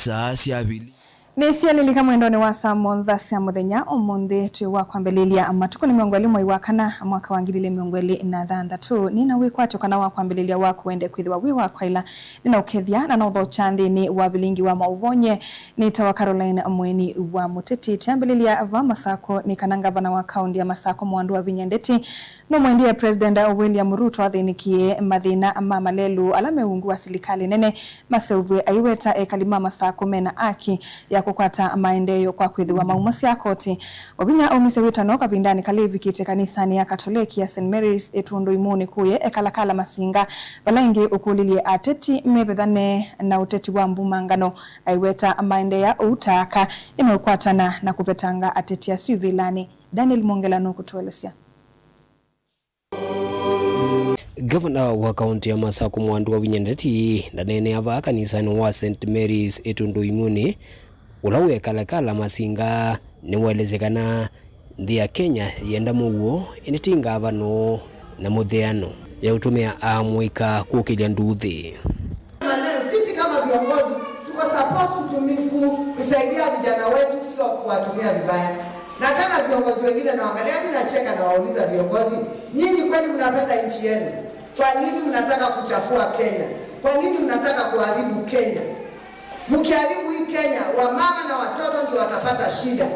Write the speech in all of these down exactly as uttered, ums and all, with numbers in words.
saa sya vili. Nĩsyalilika mwendonĩ wa saa mũonza sya mũthenya ũmũnthĩ twĩ wa kwambĩlĩlya matukũ nĩ mĩongo ĩlĩ mwei wa kana mwaka wa ngili ilĩ mĩongo ĩlĩ na thanthatũ. Nĩna wĩkwatyo kana wa kwambĩlĩlya waku wende kwĩthĩwa wĩ wa kwaĩla. Nĩnaũkethya na naũthokya nthĩnĩ wa vilingi wa maũvonye. Nĩtawa Caroline Mweni wa Mũteti. Twambĩlĩlya va Masakũ nĩ kana ngavana wa kaũntĩ ya Masakũ Mwandũ wa Vinya Ndeti nũmwendie President William Ruto athĩnĩkĩe mathĩna ma malelũ ala me ungu wa silikalĩ nene maseũvw'e, aiweta ekali ma Masakũ mena aki ya kũkwata maendeeo kwa kwĩthĩwa maumasya koti. Wavinya aumisye wĩtano kavindanĩ kalĩvikĩte kanisanĩ ya Katoleki ya Saint Mary's Ĩtũndũ Imũnĩ kũye Ekalakala Masinga, vala ĩngĩ ũkũlilye ateti mevethane na ũteti wa mbumangano, aiweta maendeea ũu ta aka nĩmeũkwatana na kũvetanga ateti asu ivĩlanĩ. Daniel Mwongela nũkũtũelesya. Ngavana wa kaũntĩ ya Masakũ Mwandũ wa Vinya Ndeti ndaneenea vaa kanisanĩ wa Saint Mary's Ĩtũndũ Imũnĩ, ũla wĩ Ekalakala Masinga, nĩwaelesye kana nthĩ ya Kenya yĩenda mũuo, ĩndĩ ti ngavano na mũtheano ya ũtũmĩa amũika kũkĩlya nduuthĩ. Maneno, sisi kama viongozi tuko supposed kutumi-, ku-, kusaidia vijana wetu, sio kuwatumia vibaya. Na tena viongozi wengine naangalia, mimi nacheka na wauliza viongozi, "Nyinyi kweli mnapenda nchi yenu? Kwa nini mnataka kuchafua Kenya? Kwa nini mnataka kuharibu Kenya? Mkiharibu hii Kenya, wamama na watoto ndio watapata shida."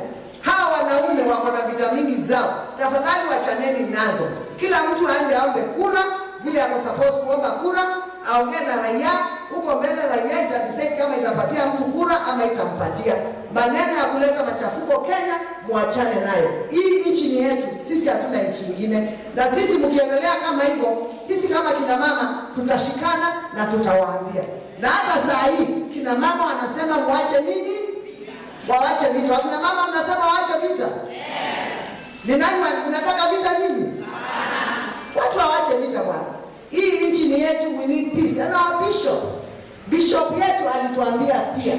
Hawa wanaume wako na vita mingi zao. Tafadhali wachaneni nazo. Kila mtu aende aombe kura vile ako supposed kuomba kura, aongee na raia. Huko mbele raia itadecide kama itapatia mtu kura ama itampatia. Maneno ya kuleta machafuko Kenya, muachane nayo. Hii nchi ni yetu, sisi hatuna nchi ingine. Na sisi mkiendelea kama hivyo, sisi kama kina mama tutashikana na tutawaambia. Na hata saa hii, kina mama wanasema muache nini? Wawache vita. Wakina mama mnasema waache vita? Ni nani wa-, mnataka vita nyinyi? Watu wawache vita bwana. Hii nchi ni yetu, we need peace. And our bishop, bishop yetu alituambia pia.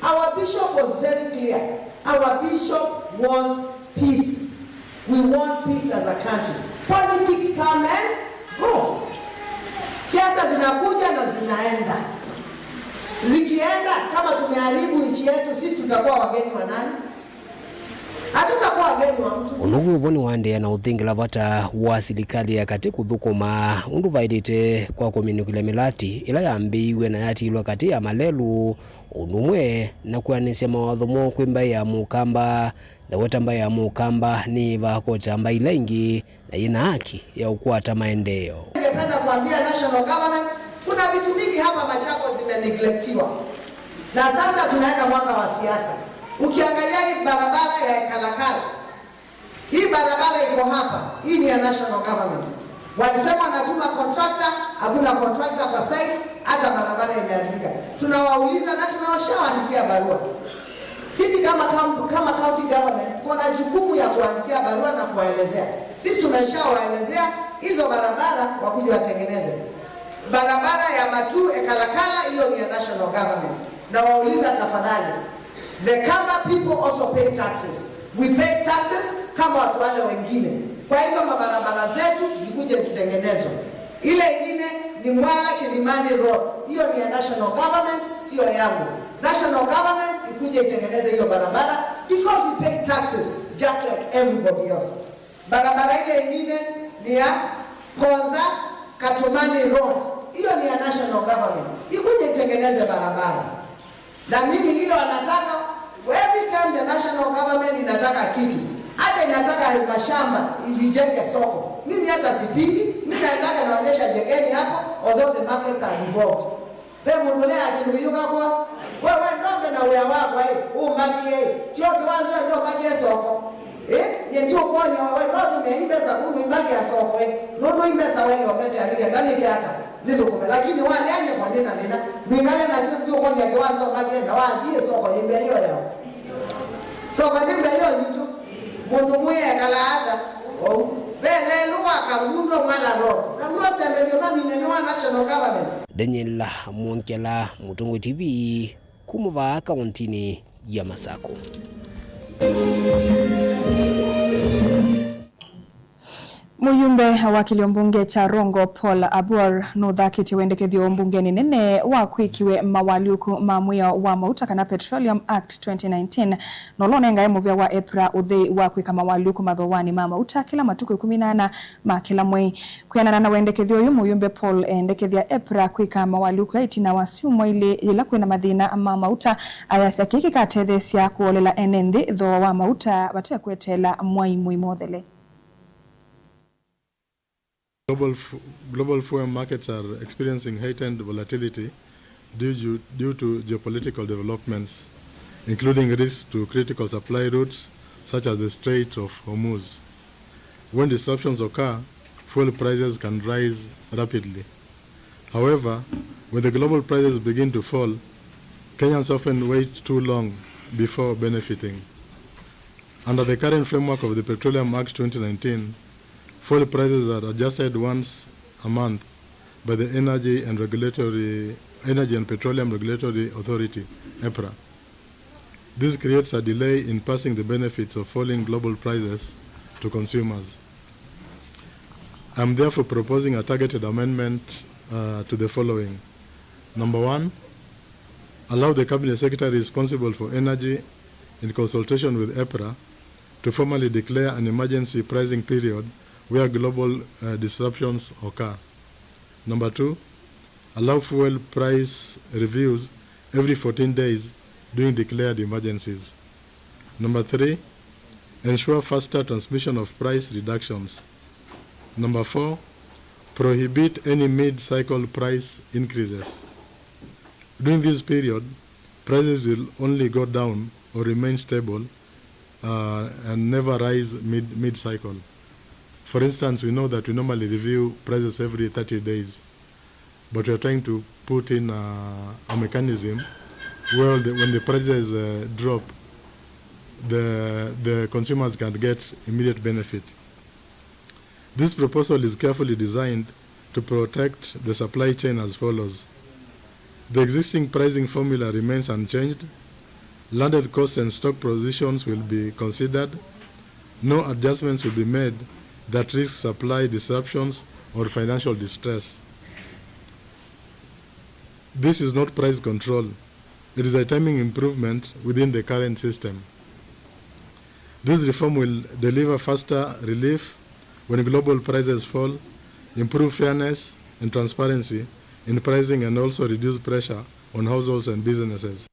Our bishop was very clear. Our bishop wants peace. We want peace as a country. Politics come and go. Siasa zinakuja na zinaenda. Zikienda, kama tumeharibu nchi yetu, sisi tutakuwa wageni wa nani? Hatutakuwa wageni wa mtu. Ũndũ wĩ ũvo nĩwaendeea na ũthingĩla vata wa silikalĩ ya katĩ kũthũkũma ũndũ vaĩlĩte kwa kũminũkĩlya mĩlatĩ ĩla yambĩĩiw'e na yatilwe katĩ ya malelũ, ũndũ ũmwe na kwĩanĩsya mawatho moo kwĩ mbaĩ ya Mũkamba. Ndaweta mbaĩ ya Mũkamba nĩyĩvaa koti ya mbaĩ ila ingĩ na yĩna haki ya ũkwata maendeeo. Ningependa kuambia national government, kuna vitu mingi hapa Machakos zimeneglectiwa. Na sasa tunaenda mwaka wa siasa. Ukiangalia hii barabara ya Ekalakala, hii barabara iko hapa, hii ni ya national government. Walisema wanatuma contractor, hakuna contractor kwa site, hata barabara imeharibika. Tunawauliza na tunawashawaandikia barua. Sisi kama coun-, kama county government, tuko na jukumu ya kuandikia barua na kuwaelezea. Sisi tumeshawaelezea hizo barabara wakuje watengeneze. Barabara ya Matuu Ekalakala, hiyo ni ya national government. Na wauliza tafadhali, the Kamba people also pay taxes. We pay taxes kama watu wale wengine. Kwa hivyo mabarabara zetu zikuje zitengenezwe. Ile ingine ni Mwala Kilimani Road. Hiyo ni ya national government, sio yangu. National government ikuje itengeneze hiyo barabara because we pay taxes just like everybody else. Barabara ile ingine ni ya Konza Katumani Road. Hiyo ni ya national government. Ikuje itengeneze barabara. Na mimi hilo wanataka, every time the national government inataka kitu, hata inataka mashamba ijenge soko, mimi hata sipingi, mimi naendaga naonyesha, jengeni hapo, although the markets are devolved. Ve mũndũ ũleaa kĩndũ kĩyũka kwa, we, we ndombe na wĩa wakwa ĩ, ũmbakie ĩ, tio kĩwanza ĩ, ndombakie soko. Ĩ, nye ndiũkwony'a we, no tũmie imbesa kũndũ imbakia soko ĩ, nũndũ imbesa we ndombete alike, ndanĩke ata, nĩthũkũme, lakini walea nye kwa nĩ na thĩna, ndwĩkale nasyo, ndiũkwony'a kĩwanza ũmbakie, na wathi ĩ soko yĩ mbee ĩyo yao. Soko nĩ mbee ĩyo yitũ. Mũndũ mwĩĩ ekalaa ata? Ou. Ve lelũ wa Kangundo Mwala Road. Na ndio ũsembelio mamine nĩ wa national government. Daniel Mwongela, Mũtongoi T V, kuma vaa kauntinĩ ya Masakũ. Mũyumbe wa kĩlio mbunge kya Rongo, Paul Abor, nũthakĩtye wendekethyo mbungeni nene wa kwĩkiwe mawalyũku ma mwĩao wa mauta, kana Petroleum Act twenty nineteen, na ũla ũnengae mũvĩa wa EPRA ũthei wa kwĩka mawalyũku mathowanĩ ma mauta kĩla matukũ ĩkũmi na ana ma kĩla mwei. Kwĩanana na wendekethyo ũyũ, mũyumbe Paul eendekethya EPRA kwĩka mawalyũku aa ĩtina wa syumwa ilĩ yĩla kwĩna mathĩna ma mauta, ayasya kĩĩ kĩkatetheesya kũolela ene nthĩ thooa wa mauta vate kweteela mwai mũima ũthele. Global, fu- global fuel markets are experiencing heightened volatility due, ju- due to geopolitical developments, including risks to critical supply routes such as the Strait of Hormuz. When disruptions occur, fuel prices can rise rapidly. However, when the global prices begin to fall, Kenyans often wait too long before benefiting. Under the current framework of the Petroleum Act twenty nineteen, fuel prices are adjusted once a month by the Energy and Regulatory, Energy and Petroleum Regulatory Authority, EPRA. This creates a delay in passing the benefits of falling global prices to consumers. I am therefore proposing a targeted amendment, uh, to the following. Number one, allow the Cabinet Secretary responsible for energy, in consultation with EPRA, to formally declare an emergency pricing period where global, uh, disruptions occur. Number two, allow fuel price reviews every fourteen days during declared emergencies. Number three, ensure faster transmission of price reductions. Number four, prohibit any mid-cycle price increases. During this period, prices will only go down or remain stable, uh, and never rise mid, mid-cycle. For instance, we know that we normally review prices every thirty days, but we are trying to put in a, a mechanism where the, when the prices, uh, drop, the, the consumers can get immediate benefit. This proposal is carefully designed to protect the supply chain as follows. The existing pricing formula remains unchanged. Landed cost and stock positions will be considered. No adjustments will be made that risk supply disruptions or financial distress. This is not price control. It is a timing improvement within the current system. This reform will deliver faster relief when global prices fall, improve fairness and transparency in pricing, and also reduce pressure on households and businesses.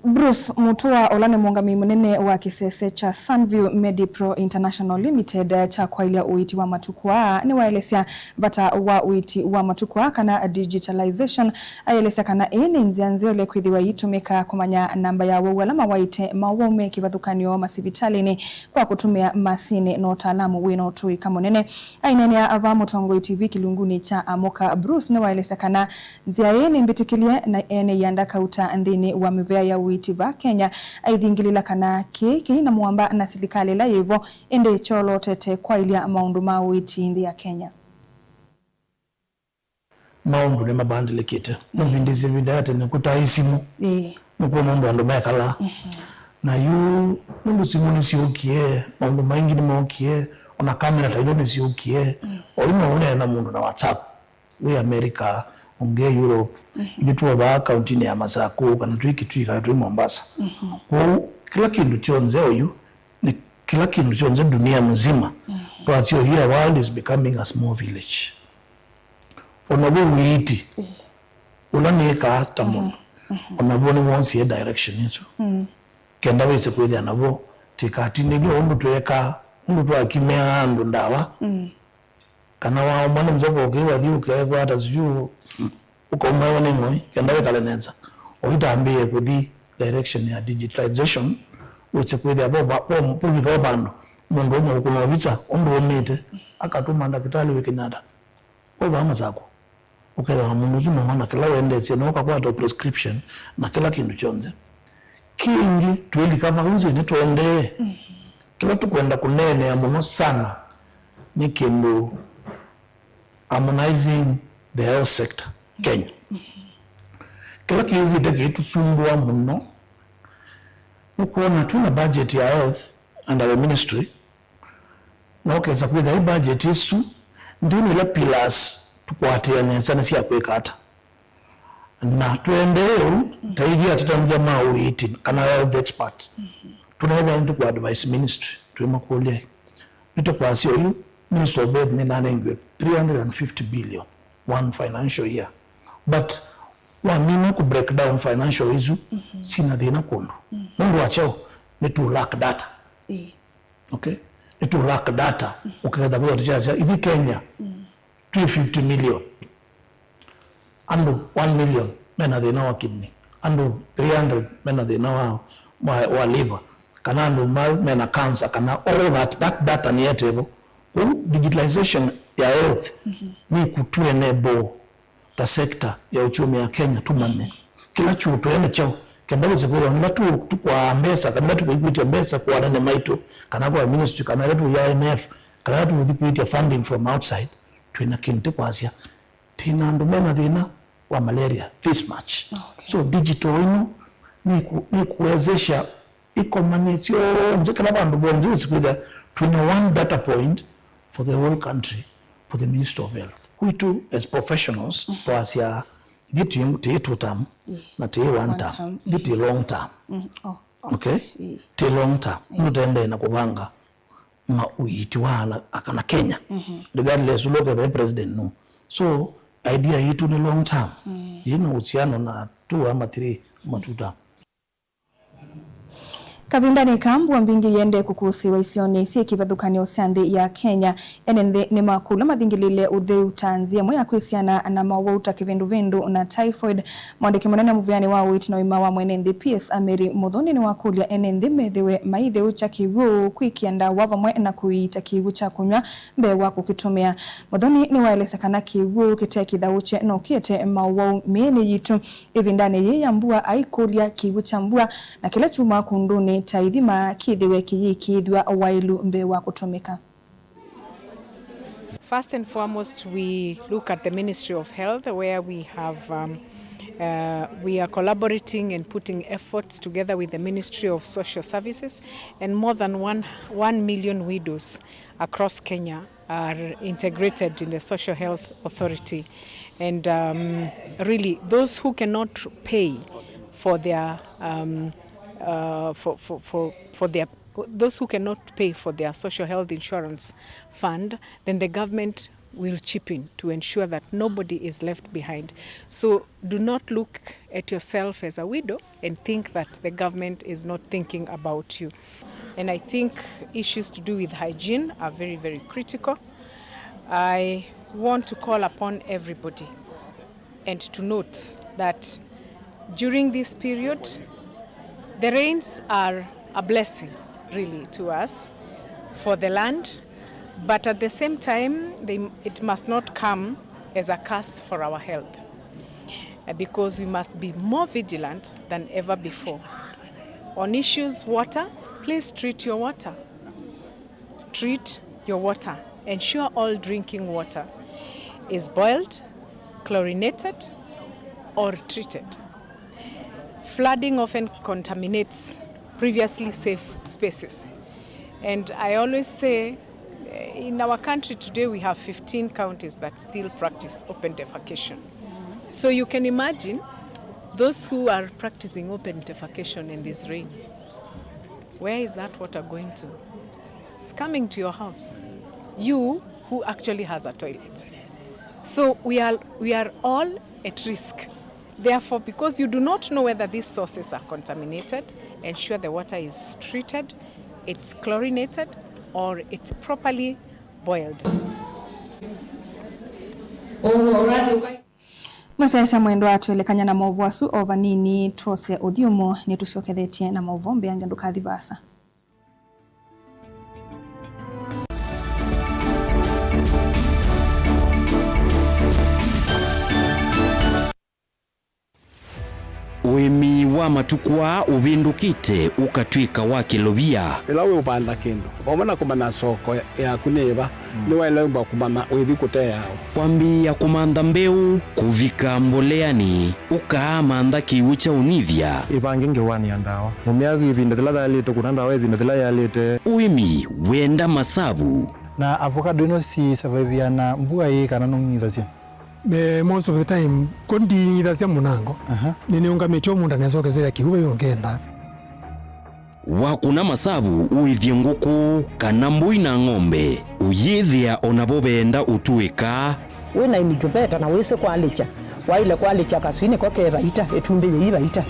Bruce Mutua, ũla nĩ mũũngamĩi mũnene wa kĩsese kya Sunview Medipro International Limited kya kwaĩlya ũiiti wa matukũ aa, nĩwaelesya vata wa ũiiti wa matukũ aa, kana digitalization. Aelesya kana ĩĩ nĩ nzĩa nzeo ĩla ĩkwĩthĩwa ĩitũmĩka kũmanya namba ya awau ala mawaĩte mawau me kĩvathũkany'o masivitalĩnĩ kwa kũtũmĩa masinĩ na ũtaalamu wĩ na ũtũĩka mũnene. Aineenea vaa Mũtongoi T V kĩlungunĩ kya Amũka, Bruce nĩwaelesya kana nzĩa ĩĩ nĩ mbĩtĩkĩlye na ene ianda kauta nthĩnĩ wa mĩvĩa ya ũiiti vaa Kenya, aithingĩlĩla kana kĩĩ kĩi na mũamba na silikalĩ ĩla yĩvo, ĩndĩ kyolotete kwaĩlya maũndũ ma ũiiti nthĩ ya Kenya. Maũndũ nĩmavandĩlĩkĩte. Nũvindĩsye ĩvinda ya tene kũtaĩ simũ. Ĩĩ. Nũkwona ũndũ andũ mekalaa. Mhm. Na yu nũndũ simũ nĩsyũkie, maũndũ maingĩ nĩmookie, ona kamera ta ilo nĩsyũkie. Mm. Oyu no ũneene na mũndũ na WhatsApp wĩ America, ũngĩ e Europe. Mhm. Ithyĩ twĩ o vaa kauntinĩ ya Masakũ, kana twĩ Kitui, kana twĩ Mombasa. Mhm. Kwoou kĩla kĩndũ kyonthe oyu, nĩ kĩla kĩndũ kyonthe dunia mzima. Mhm. Twasyohia, world is becoming a small village. Ona w'o ũiiti, mm, ũla nĩkaa ta mũno, mhm, ona w'o nĩwonsie direction ĩsu. Mm. Kenda wĩse kwĩthĩa naw'o tũikatindĩlye ũndũ tweekaa, ũndũ twakimĩaa andũ ndawa. Mm. Kana waaũmwa nĩ nzoka ũkĩwathi ũkeekwata syũ, ũkaumwaĩwa nĩ ng'oi, kenda wĩkale nesa. Ũitambĩĩe kũthi direction ya digitalization, wĩse kwĩthĩa vo va-, vo, vovika o vandũ mũndũ ũmwe ũkũna ovisa ũndũ ũmĩte, akatũma ndakĩtalĩ wĩ Kenyatta. We vaa Masakũ, ũkethĩwa na mũndũ ũsu nowona kĩla wendeesye, na ũkakwata prescription na kĩla kĩndũ kyonthe. Kĩngĩ, twĩlika vau nzĩnĩ tũendee. Kĩla tũkwenda kũneenea mũno sana nĩ kĩndũ harmonizing the health sector Kenya. Kĩla kĩthĩte kĩitũsumbũa mũno nĩ kwona twĩna budget ya health under the ministry, Na ũkesa kwĩthĩa ĩ budget ĩsu, ndĩnĩ ila pillars tũkwatĩe nesa nĩ sya kwĩka ata. Na tũendee ũu, ta ithyĩ atũtanĩthya ma ũiiti, kana health expert, tũneethĩa nĩtũkũ advise ministry, twĩmakũlya, nĩtũkwasya ũyu, Ministry of Health nĩnanengiwe three hundred and fifty billion one financial year. But wamina kũ break down financial isu, sina thĩna kũndũ. Nũndũ wa kyaũ? Nĩtũ lack data. Ĩĩ. Okay? Nĩtũ lack data. Ũketha kwĩthĩa tũkyasya, ithyĩ Kenya, twĩ fifty million. Andũ one million mena thĩna wa kidney. Andũ three hundred mena thĩna wa, wa, wa liver. Kana andũ ma, mena cancer, kana all that, that data nĩyetevo. Kwoou digitalization ya health nĩkũtũ enable ta sector ya uchumi ya Kenya tũmanye kĩla kyũtũene kyaũ, kenda wĩse kwĩthĩwa nĩla tũ-, tũkwaa mbesa, kana nĩla tũkwĩkwĩtya mbesa kwa anene maitũ, kana kwa ministry, kana ĩla tũya I M F, kana ĩla tũthi kwĩtya funding from outside, twĩna kĩndũ tĩ kwasya, twĩna andũ mena thĩna wa malaria this much. Okay. So digital ĩno nĩkũ-, nĩkũwezesha ikomanĩ syonthe, kĩla vandũ vonthe wĩsĩ kwĩthĩa twĩna one data point for the whole country, for the Ministry of Health. Kwitũ as professionals, twasya, ithyĩ tĩ, tĩ two term, na tĩ one term. Ithyĩ tĩ long term. Okay? Tĩ long term. Nũtendee na kũvanga ma ũiiti wa ana, akana Kenya. Regardless ũla ũkethĩa president nũ. So, idea yitũ nĩ long term. Yĩna uhusiano na two ama three ama two term. Kavindanĩ kaa, mbua mbingĩ iendee kũkũsĩĩwa isionĩ syĩ kĩvathũkany'o sya nthĩ ya Kenya. Ene nthĩ nĩmakũlw'a mathingĩlĩĩle ũtheu ta nzĩa ĩmwe ya kwĩsiana na mowau ta kĩvĩndũvĩndũ na typhoid. Mwandĩki mũnene mũvĩanĩ wa ũiiti na ũima wa mwene nthĩ, P S Amiri Mũthoni, nĩwakũlya ene nthĩ methĩwe maitheũkya kĩw'ũ, kwĩkĩa ndawa vamwe na kũiita kĩw'ũ kya kũnyw'a mbee wa kũkĩtũmĩa. Mũthoni nĩwaelesya kana kĩw'ũ kĩte kĩthaũkye no kĩete mowau mĩĩnĩ yitũ. Ĩvindanĩ yĩĩ ya mbua, aikũlya kĩw'ũ kya mbua na kĩla kyumaa kũndũnĩ ta ithima kĩthĩwe kĩyĩkĩĩthw'a waĩlu mbee wa kũtũmĩka. First and foremost, we look at the Ministry of Health, where we have, um, uh, we are collaborating and putting efforts together with the Ministry of Social Services, and more than one, one million widows across Kenya are integrated in the Social Health Authority. And, um, really, those who cannot pay for their, um, uh, for, for, for, for their, those who cannot pay for their social health insurance fund, then the government will chip in to ensure that nobody is left behind. So do not look at yourself as a widow and think that the government is not thinking about you. And I think issues to do with hygiene are very, very critical. I want to call upon everybody and to note that during this period, the rains are a blessing, really, to us, for the land, but at the same time, they, it must not come as a curse for our health, uh, because we must be more vigilant than ever before. On issues water, please treat your water. Treat your water. Ensure all drinking water is boiled, chlorinated, or treated. Flooding often contaminates previously safe spaces. And I always say, eh, in our country today, we have fifteen counties that still practice open defecation. So you can imagine those who are practicing open defecation in this rain. Where is that water going to? It's coming to your house. You who actually has a toilet. So we are, we are all at risk. Therefore, because you do not know whether these sources are contaminated, ensure the water is treated, it's chlorinated, or it's properly boiled. Mwĩsyaĩĩsya mwendwa, twĩlekany'a na maũvoo asu o vanini, twose ũthyũmũ, nĩtũsyokethetye na maũvoo mbeange, ndũkathi vaasa. Ũĩmi wa matukũ aa ũvĩndũkĩte ũkatw'ĩka wa kĩlovia. Ĩla wĩũvanda kĩndũ, vamwe na kũmanya soko yaku nĩ ĩva, nĩwaĩle ũmba kũmanya ũithi kũte yaũ. Kwambĩĩa kũmantha mbeũ, kũvika mboleanĩ, ũkaamantha kĩw'ũ kya ũnyivya. Ĩvange ngewanĩa ndawa. Mũmĩa ĩvinda yĩla yaĩlĩte, kũna ndawa ĩvinda yĩla yaĩlĩte. Ũĩmi wenda masavu. Na avocado ĩno si survive na mbua ĩĩ kana nũng'ithasya? Eh, most of the time, ko ndinyithasya mũnango. Aha. Nĩnĩũngamĩtye o mũndũ anesokesya kĩu ve ũngenda. Wakũna masavu ũĩthye ngũkũ kana mbũi na ng'ombe, ũyĩthĩa o navo veenda ũtũĩka. Wĩ na incubator na wĩsĩ kwalĩkya, waĩle kwalĩkya kaswinĩ ko ke vaita, ĩtumbĩ yĩi vaita.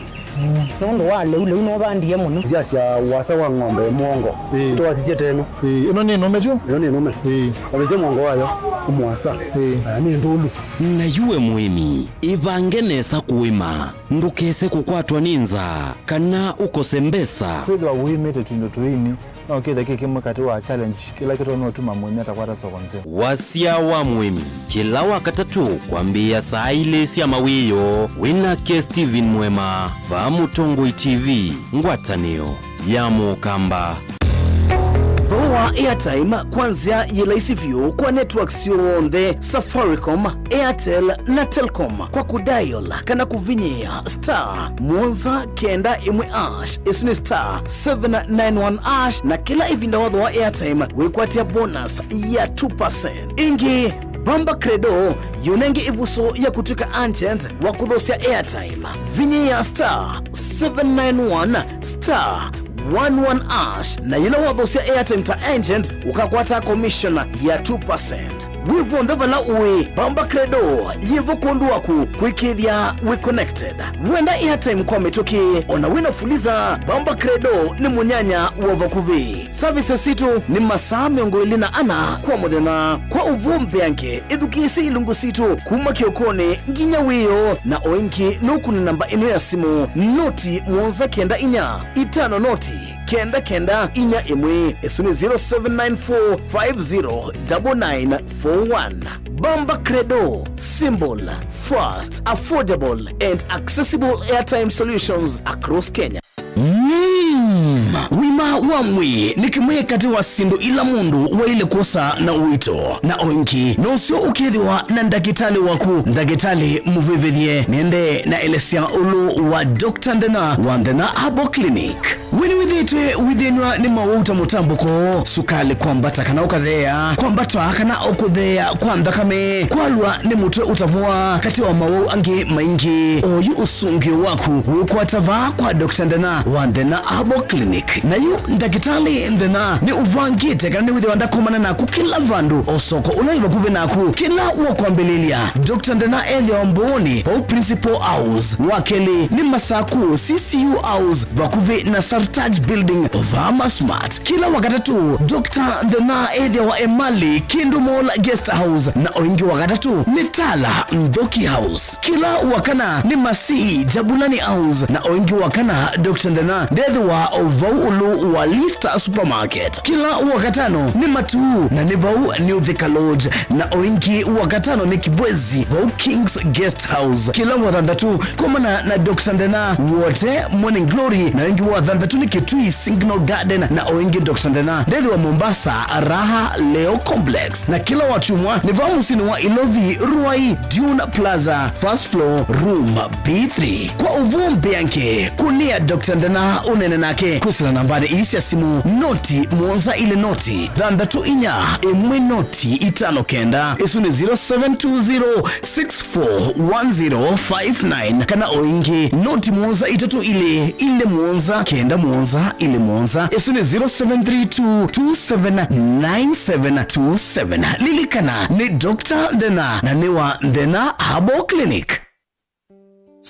Nũndũ wa lĩu, lĩu nũvandie mũno. Ndyasya wasa wa ng'ombe mũongo. Ĩĩ. Tũwasisye teno. Ĩĩ, ĩno nĩ nũme tyo? Ĩno nĩ nũme. Ĩĩ. Wavĩsya mũongo wayo, mũasa. Ĩĩ. Aya nĩ ndũlu. Na yu we mũĩmi, ĩvange nesa kũĩma. Ndũkese kũkwatwa nĩ nzaa kana ũkose mbesa. Kwĩthĩwa wĩmĩte tũindo tũini, no kĩthe kĩ kĩmwe katĩ wa challenge kĩla kĩtonya ũtuma mũĩmi atakwata soko nzeo. Wasya wa mũĩmi, kĩla Wakatatũ kwambĩĩa saa ilĩ sya mawĩoo, wĩ nake Steven Mwema, vaa Mũtongoi T V, ngwatanĩo ya Mũkamba. Thooa airtime kwa nzĩa yĩ laisi vyũ kwa networks syonthe, Safaricom, Airtel na Telcom, kwa kũdial kana kũvinyĩĩa star mũonza kenda ĩmwe hash, ĩsu nĩ star seven nine one hash, na kĩla ĩvinda wathooa airtime wĩkwatĩa bonus ya two percent. Ĩngĩ, Bamba Credo yĩũnenge ĩvuso ya kũtw'ĩka agent wa kũthosya airtime. Vinyĩĩa star seven nine one star one one hash, na yĩla wathosya airtime ta agent, ũkakwata commission ya two percent. Wĩ vonthe vala ũĩ, Bamba Credo yĩvo kwondũ waku kwĩkĩĩthya wĩ connected. Wenda airtime kwa mĩtũkĩ, ona wĩna fuliza, Bamba Credo nĩ mũnyanya wa vakuvĩ. Services sitũ nĩ masaa mĩongo ĩlĩ na ana kwa mũthenya. Kwa ũvoo mbeange, ĩthukĩĩsye ilungu sitũ kuma kĩokonĩ nginya wĩoo, na o ĩngĩ nũkũne namba ĩno ya simũ, noti mũonza kenda inya itano noti kenda kenda inya ĩmwe, ĩsu nĩ zero seven nine four five zero double nine four one. Bamba Credo, simple, fast, affordable and accessible airtime solutions across Kenya. Mm. Ũima wa mwĩĩ nĩ kĩmwe katĩ wa syĩndũ ila mũndũ waĩle kwosa na ũito, na o ĩngĩ nũseo ũkethĩwa na ndakĩtalĩ waku, ndakĩtalĩ mũvĩvĩthye. Nĩende na elesya ũlũ wa Doctor Nthena wa Nthena Herbal Clinic. We nĩwĩthĩĩtwe wĩthĩnw'a nĩ mawau ta mũtambũko, sukalĩ kwambata kana ũkatheea, kwambata kana o kũtheea kwa nthakame, kwalwa nĩ mũtwe ũtavũa, katĩ wa mawau angĩ maingĩ? Oyu ũsũngĩo waku wĩũkwata vaa kwa Doctor Nthena wa Nthena Herbal Clinic. Na yu ndakĩtalĩ Nthena nĩ ũvangĩte kana nĩwĩthĩwa ndakomana naku kĩla vandũ, o soko ũla wĩ vakuvĩ naku. Kĩla wakwambĩlĩlya, Doctor Nthena ethĩawa Mbooni, vau Principal House. Wa kelĩ nĩ Masaku, C C U House, vakuvĩ na Sartaj Building, vaa Masmart. Kĩla Wakatatũ, Doctor Nthena ethĩawa Emali, Kindu Mall Guest House, na o ĩngĩ Wakatatũ nĩ Tala, Nthoki House. Kĩla Wakana nĩ Masii, Jabulani House, na o ĩngĩ Wakana, Doctor Nthena ndethĩwa o vau ũlũ wa Lista Supermarket. Kĩla Wakatano nĩ Matuu, na nĩ vau New Thika Lodge, na o ĩngĩ Wakatano nĩ Kibwezi, vau King's Guest House. Kĩla Wathanthatũ, komana na Doctor Nthena Wote Morning Glory, na ĩngĩ Wathanthatũ nĩ Kitui Signal Garden, na o ĩngĩ Doctor Nthena ndethĩwa Mombasa, Raha Leo Complex. Na kĩla Wakyumwa nĩ vaa mũsyĩnĩ wa Ilovi, Ruai, Dune Plaza, first floor, room B three. Kwa ũvoo mbeange, kũnĩa Doctor Nthena ũneene nake kwĩsĩla nambanĩ ii sya simũ, noti mũonza ilĩ noti thanthatũ inya ĩmwe noti itano kenda, ĩsu nĩ zero seven two zero six four one zero five nine, kana o ĩngĩ, noti mũonza itatũ ilĩ ilĩ mũonza kenda mũonza ilĩ mũonza, ĩsu nĩ zero seven three two two seven nine seven two seven. Lilikana, nĩ Doctor Nthena, na nĩ wa Nthena Herbal Clinic.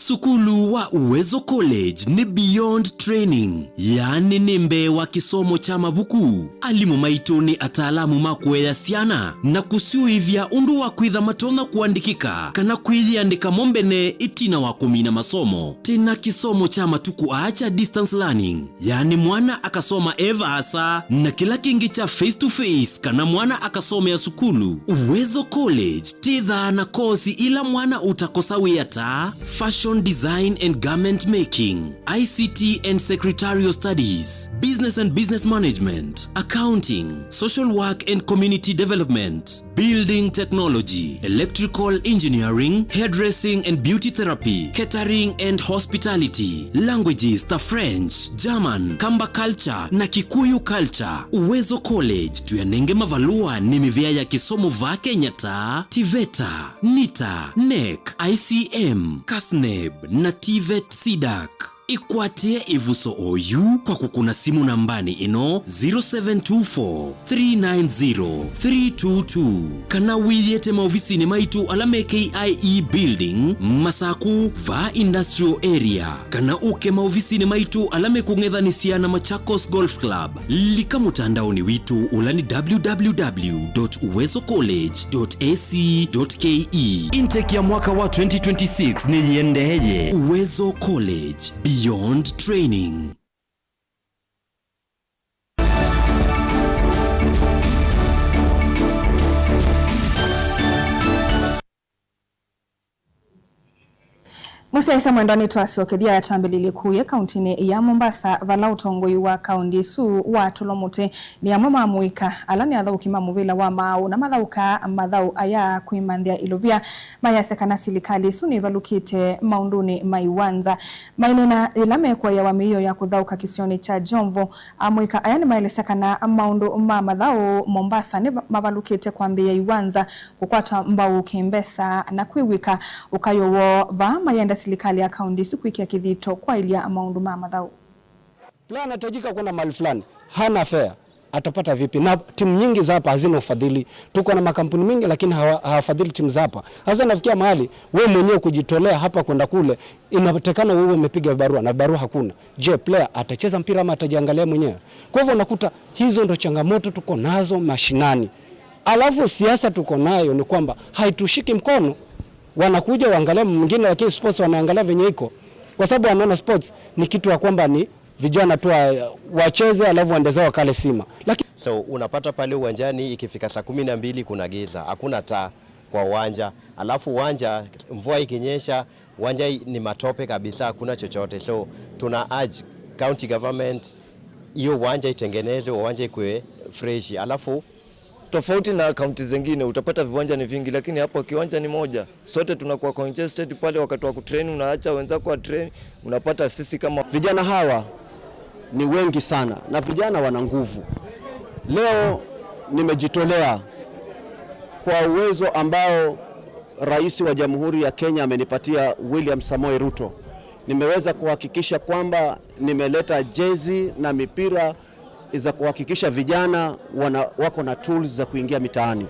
Sukulu wa Uwezo College nĩ beyond training, yaani nĩ mbee wa kĩsomo kya mavuku. Alimũ maitũ nĩ ataalamu ma kũea syana na kũsyũĩvya ũndũ wa kwĩtha matonya kũandĩkĩka kana kwĩyĩandĩka mo mbene ĩtina wa kũmina masomo. Twĩ na kĩsomo kya matukũ aa kya distance learning, yaani mwana akasoma e vaasa, na kĩla kĩngĩ kya face to face, kana mwana akasomea sukulu. Uwezo College twĩthaa na kosi ila mwana ũtakosa wĩa ta fashion design and garment making, I C T and secretarial studies, business and business management, accounting, social work and community development, Building technology, electrical engineering, hairdressing and beauty therapy, catering and hospitality, languages ta French, German, Kamba culture na Kikuyu culture. Uwezo College tũyanenge mavalũa nĩ mĩvĩa ya kĩsomo vaa Kenya ta TVETA, NITA, NEC, I C M, CASNEB na TVET CDAC. Ĩkwatĩe ĩvuso oyu kwa kũkũna simũ nambanĩ ĩno, zero seven two four, three nine zero, three two two, kana wĩyĩte maovisinĩ maitũ ala me K I E Building, Masaku, vaa Industrial Area, kana ũke maovisinĩ maitũ ala mekũng'ethanĩsya na Machakos Golf Club. Lika mũtandaonĩ witũ ũla nĩ www.uwezocollege.ac.ke. Intake ya mwaka wa twenty twenty-six nĩyĩendeeye. Uwezo College, beyond training. Mũsyaĩĩsya mwendwa, nĩtwasyokethya twambĩlĩlye kũya kauntinĩ ya Mombasa, vala ũtongoi wa kaunti ĩsu watũlwa mũtĩ nĩ amwe ma amũika ala nĩ athaũki ma mũvĩla wa maaũ na mathaũkaa mathaũ aya kwĩmanthĩa ilovia, mayasya kana silikalĩ ĩsu nĩĩvalũkĩte maũndũnĩ ma iwanza. Maineena yĩla mekũaĩawa mĩio ya kũthaũka kĩsionĩ kya Jomvu, amũika aya nĩmaelesya kana maũndũ ma mathaũ Mombasa nĩmavalũkĩte kwambĩĩa iwanza kũkwata mbau kĩmbesa na kwĩw'ĩka ũkayũ woo vaa mayenda silikalĩ ya kaunti ĩsu kwĩkĩa kĩthito kwaĩlya maũndũ ma mathaũ. Player anahitajika kwenda mahali fulani, hana fare, atapata vipi? Na timu nyingi za hapa hazina ufadhili. Tuko na makampuni mengi, lakini hawa-, hawafadhili timu za hapa. Sasa nafikia mahali we mwenyewe kujitolea hapa kwenda kule, inatakana wewe umepiga barua na barua hakuna. Je, player atacheza mpira ama atajiangalia mwenyewe? Kwa hivyo unakuta hizo ndo changamoto tuko nazo mashinani. Alafu siasa tuko nayo ni kwamba haitushiki mkono. Wanakuja waangalia mwingine, lakini sports wanaangalia venye iko, kwa sababu wanaona sports ni kitu ya kwamba ni vijana tu wa-, wacheze, alafu waende zao wakale sima. Lakini So unapata pale uwanjani ikifika saa kumi na mbili kuna giza, hakuna taa kwa uwanja, alafu uwanja, mvua ikinyesha, uwanja i-, ni matope kabisa, hakuna chochote. So tuna urge county government, hiyo uwanja itengenezwe, uwanja ikuwe fresh, alafu Tofauti na kaunti zingine, utapata viwanja ni vingi, lakini hapo kiwanja ni moja. Sote tunakuwa congested pale, wakati wa kutrain unaacha wenzako wa train, unapata sisi kama Vijana hawa ni wengi sana na vijana wana nguvu. Leo nimejitolea kwa uwezo ambao Rais wa Jamhuri ya Kenya amenipatia, William Samoei Ruto. Nimeweza kuhakikisha kwamba nimeleta jezi na mipira za kuhakikisha vijana wana-, wako na tools za kuingia mitaani.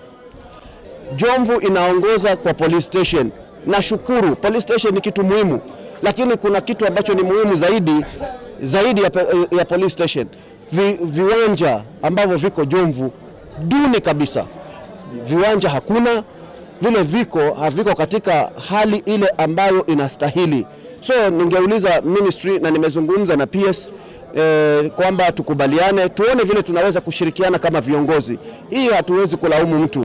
Jomvu inaongoza kwa police station. Nashukuru, police station ni kitu muhimu, lakini kuna kitu ambacho ni muhimu zaidi, zaidi ya po-, ya police station. Vi-, viwanja ambavyo viko Jomvu duni kabisa. Viwanja hakuna, vile viko, haviko katika hali ile ambayo inastahili. So ningeuliza ministry, na nimezungumza na P S, eh, kwamba tukubaliane, tuone vile tunaweza kushirikiana kama viongozi. Hii hatuwezi kulaumu mtu.